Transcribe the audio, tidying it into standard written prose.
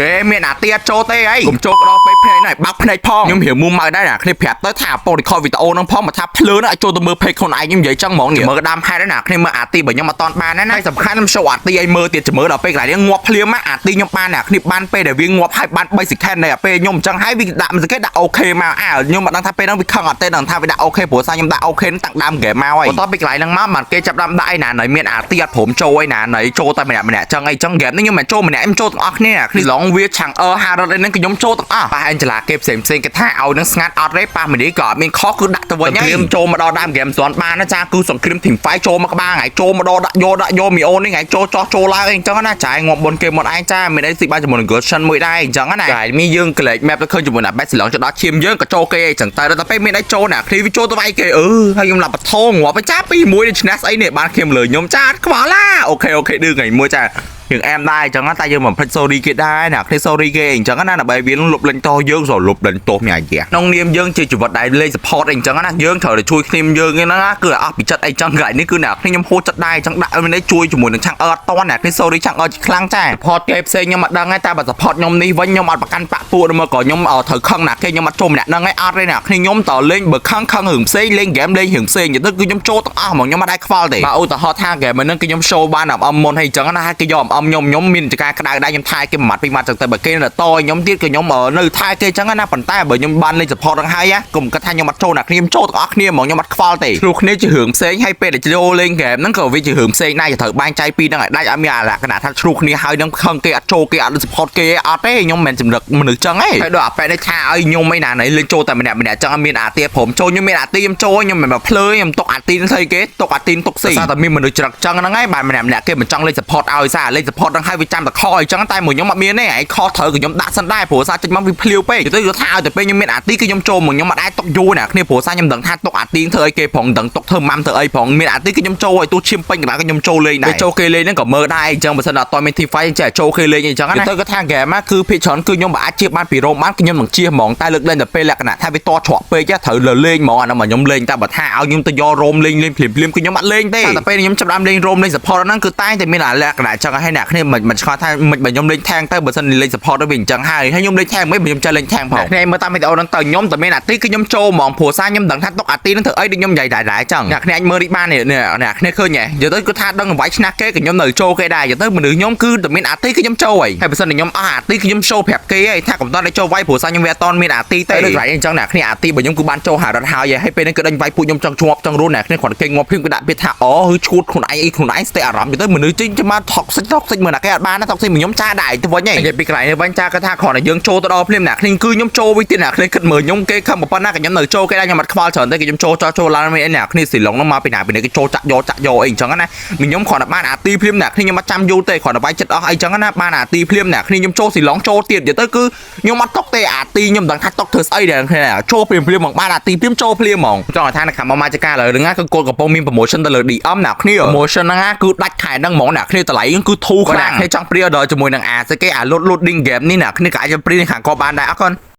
ហេមានអាទៀចូលទេអីកុំចូលក្តោពេកភ្នែកណែបើកភ្នែកផងខ្ញុំរៀងមុំមកដែរណាគ្នាប្រាប់ទៅថាពង record វីដេអូហ្នឹងផងមកថាភ្លឺណាឲ្យចូលទៅមើល page ខ្លួនឯងខ្ញុំនិយាយចឹងហ្មងនេះមើលដើមហេតុណាគ្នាមើលអាទីបើខ្ញុំអត់តន់បានណាហើយសំខាន់ខ្ញុំ show អាទីឲ្យមើលទៀតមើលដល់ពេលកន្លែងនេះងាប់ភ្លាមណាអាទីខ្ញុំបានណាគ្នាបានពេលដែលវាងាប់ហើយបាន3 second ដែរពេលខ្ញុំអញ្ចឹងហើយវាដាក់មិនគេដាក់ OK មកអើខ្ញុំមិនដឹងថាពេលហ្នឹងវាខឹងអត់ទេដឹងថាវាដាក់ OK ព្រោះសារខ្ញុំដាក់ OK តាំងដើមហ្គេមមកហើយបន្ទាប់ពីកន្លែងហ្នឹងមកបានគេចាប់ដើមដាក់ឯណាណៃមានអាទីអត់ព្រមចូលឯណាណៃចូលតែម្នាក់ម្នាក់ចឹងអីចឹងហ្គេមនេះខ្ញុំមិនចូលម្នាក់ខ្ញុំចូលទាំងអស់គ្នាគ្នាឡងវាឆាំងអឺហារ៉ុតអីហ្នឹងខ្ញុំចូលទាំងអស់ប៉ះអេនចឡាគេផ្សេងផ្សេងគេថាឲ្យនឹងស្ងាត់អត់ទេប៉ះមីនេះក៏អត់មានខុសគឺដាក់ទៅវិញហើយខ្ញុំចូលមកដល់ដើមហ្គេមស្ន់បានណាចាគឺសង្គ្រាម team fight ចូលមកក្បាលថ្ងៃចូលមកដល់ដាក់យកដាក់យកមីអូននេះថ្ងៃចូលចោះចូលឡើងអីចឹងណាចាយងាប់បុនគេមកឯងចាមានអីស៊ីបានជាមួយនឹង Gushen មួយដែរអញ្ចឹងណាចាមានយើងក្លែក map ទៅឃើញជាមួយនឹង Best ឡងទៅដល់ឈាមយើងក៏ចូលគេអីចឹងតែដល់ពេលមានអីចូលណាគ្នាវាចូលទៅវាយគេអឺហើយខ្ញុំឡាប់បថងងាប់ចាពីមួយនេះឈ្នះស្អីនេះបានខៀមលើខ្ញុំចាខ្វល់ឡា OK OK ឌឺថ្ងៃមួយចាយើងអែមដែរអញ្ចឹងតែយើងមិនភ្លេច sorry គេដែរណាគ្នា sorry គេអញ្ចឹងណាដើម្បីវាលុបលេងតោយើងក៏លុបលេងតោមានអាយ៉ាក្នុងនាមយើងជាជីវិតដែលលេង support អីអញ្ចឹងណាយើងត្រូវតែជួយគ្នាយើងហ្នឹងណាគឺអស់ពីចិត្តអីចឹងកន្លែងនេះគឺអ្នកគ្នាខ្ញុំហួចចិត្តដែរអញ្ចឹងដាក់ឲ្យនេះជួយជាមួយនឹងឆាំងអឺអត់តន់អ្នកគ្នា sorry ឆាំងអឺខ្លាំងចា support គេផ្សេងខ្ញុំអត់ដឹងទេតែបើ support ខ្ញុំនេះវិញខ្ញុំអត់ប្រកាន់បាក់ពួកឬមកក៏ខ្ញុំត្រូវខឹងណាគេខ្ញុំអត់ចូលម្នាក់ហ្នឹងឯងអត់ទេណាគ្នាខ្ញុំតលេងបើខឹងខឹងរឿងផ្សេងលេងហ្គេមលេងរឿងផ្សេងទៅគឺខ្ញុំចូលទាំងអស់ហ្មងខ្ញុំអត់ដែរខ្វល់ទេបើឧទាហរណ៍ថាហ្គេមហ្នឹងគឺខ្ញុំ show បានអំមុនហើយអញ្ចឹងណាគេយកអំខ្ញុំខ្ញុំមានចការក្តៅដែរខ្ញុំថែគេមួយម៉ាត់ពីរម៉ាត់ចឹងទៅបើគេនៅតខ្ញុំទៀតក៏ខ្ញុំនៅថែគេចឹងណាប៉ុន្តែបើខ្ញុំបានលេង support ហ្នឹងហើយកុំគិតថាខ្ញុំអត់ចូលណាគ្នាខ្ញុំចូលទាំងអស់គ្នាហ្មងខ្ញុំអត់ខ្វល់ទេព្រោះគ្នាជារឿងផ្សេងហើយពេលដែលចូលលេងហ្គេមហ្នឹងក៏វាជារឿងផ្សេងដែរត្រូវបែងចែកពីរហ្នឹងឲ្យដាច់អត់មានអាលក្ខណៈថាឆ្លោះគ្នាហើយនឹងខឹងគេអត់ចូលគេអត់ support គេអត់ទេខ្ញុំមិនមែនចម្លឹកមនុស្សចឹងទេហើយដល់អាប៉ែនេះថាឲ្យខ្ញុំឯណាណៃលេងចូលតែម្នាក់ម្នាក់ចឹងអត់មានអាទៀព្រមចូលខ្ញុំមានអាទីខ្ញុំចូលខ្ញុំមិនមែនមកភ្លើខ្ញុំទុកអាទីស្អីគេទុកអាទីទុកស៊ីតែមានមនុស្សច្រឹកចឹងហ្នឹងឯងបានម្នាក់ម្នាក់គេមិនចង់លេង support ឲ្យសារលេង support ហ្នឹងហើយវាចាំតែខអីចឹងតែមួយខ្ញុំអត់មានទេឯងខត្រូវក៏ខ្ញុំដាក់សិនដែរព្រោះសារចេញមកវាភ្លាវពេកទៅគាត់ថាឲ្យតែពេលខ្ញុំមានអាទីគឺខ្ញុំចូលមកខ្ញុំអត់ដែរទុកយូរណាគ្នាព្រោះសារខ្ញុំដឹងថាទុកអាទីធ្វើអីគេផងដឹងទុកធ្វើម៉ាំធ្វើអីផងមានអាទីគឺខ្ញុំចូលឲ្យទោះឈាមពេញកណ្ដាលក៏ខ្ញុំចូលលេងដែរចូលគេលេងហ្នឹងក៏មើលដែរអញ្ចឹងបើសិនអត់តមាន team fight ចេះចូលគេលេងអញ្ចឹងណាទៅគាត់ថាហ្គេមគឺភាគច្រើនគឺខ្ញុំបើអាចជៀសបានពី roam បានគឺខ្ញុំនឹងជៀសហ្មងតែលើកលែងតែពេលលក្ខណៈថាវាតច្រកពេកត្រូវលើលេងហ្មងអាហ្នឹងមកខ្ញុំលេងតែបើថាឲ្យខ្ញុំទៅយក roam លេងលេងភ្លាមភ្លាមគឺខ្ញុំអត់លេងទេតែពេលខ្ញុំចាប់ដើមលេង roam លេង support ហ្នឹងគឺតែងតែមានអាលក្ខណៈអញ្ចឹងហើយអ្នកគ្នាមិនឆ្ងល់ថាមិនបើខ្ញុំលេង tank ទៅបើសិនលេង support ទៅវាអញ្ចឹងហើយហើយខ្ញុំលេង tank មិនខ្ញុំចេះលេង tank ផងគ្នាមើលតាមវីដេអូហ្នឹងទៅខ្ញុំតែមានអាទីគឺខ្ញុំចូលហ្មងព្រោះសារខ្ញុំដឹងថាទុកអាទីហ្នឹងធ្វើអីដូចខ្ញុំនិយាយដែរដែរអញ្ចឹងអ្នកគ្នាអាចមើលនេះបាននេះអ្នកគ្នាឃើញហ៎និយាយទៅគឺថាដឹងវាយឈ្នះគេក៏ខ្ញុំនៅចូលគេដែរនិយាយទៅមនុស្សខ្ញុំគឺតែមានអាទីគឺខ្ញុំចូលហើយហើយបើសិនតែខ្ញុំអស់អាទីគឺខ្ញុំចូលប្រាប់គេហើយថាកុំតន់ได้ចូលវាយព្រោះសារខ្ញុំវាអត់តមានអាទីទេដូចកន្លែងអញ្ចឹងអ្នកគ្នាអាទីបើខ្ញុំគឺបានចូលហារត់ហើយហើយពេលនេះគឺដេញវាយពួកខ្ញុំចង់ជាប់ចង់រស់អ្នកគ្នាគ្រាន់តែគេងាប់ភ្លាមគឺដាក់ពាក្យថាអូហឺឈួតខ្លួនឯងអីខ្លួនឯងស្ទែអារម្មណ៍ទៅមនុស្សចេញមក toxic toxic មើលណាគេអត់បានណា toxic ខ្ញុំចាដែរទៅវិញហីនិយាយពីកន្លែងនេះវិញចាគាត់ថាគ្រាន់តែយើងចូលទៅដល់ភ្លាមអ្នកគ្នាគឺខ្ញុំចូលវិញទៀតអ្នកគ្នាគិតមើលខ្ញុំគេខំប៉ុណ្ណាក៏ខ្ញុំនៅចូលគេដែរខ្ញុំអត់ខ្វល់ច្រើនទេគឺខ្ញុំចូលចោចូលឡើងមានអីអ្នកគ្នាស៊ីឡុងហ្នឹងមកពីណាពីនេះគេចូលចាក់យកចាក់យកអីអញ្ចឹងណាខ្ញុំគ្រាន់តែបានអាទីភ្លាមអ្នកគ្នាខ្ញុំអត់ចាំយូរទេគ្រាន់តែវាយចិត្តអស់អីចឹងណាបានអាទីភ្លាមអ្នកគ្នាខ្ញុំចូលស៊ីឡុងចូលទៀតនិយាយទៅគឺខ្ញុំអត់ຕົកទេអាទីខ្ញុំមិនដឹងថាຕົកធ្វើស្អីដែរគ្នាចូលភ្លាមភ្លាមមកបានអាទីភ្លាមចូលភ្លាមហ្មងចង់ឲ្យថានៅខាងមកមកចការឥឡូវហ្នឹងគឺគាត់កំពុងមាន promotion ទៅលើ DM អ្នកគ្នា promotion ហ្នឹងគឺដាច់ខែហ្នឹងហ្មងអ្នកគ្នាតម្លៃគឺធូរខ្លាំងអ្នកគ្នាចង់ pre order ជាមួយនឹងអាស្អីគេអា load loading game នេះអ្នកគ្នាក៏អាច pre ខាងគាត់បានដែរអរគុណ។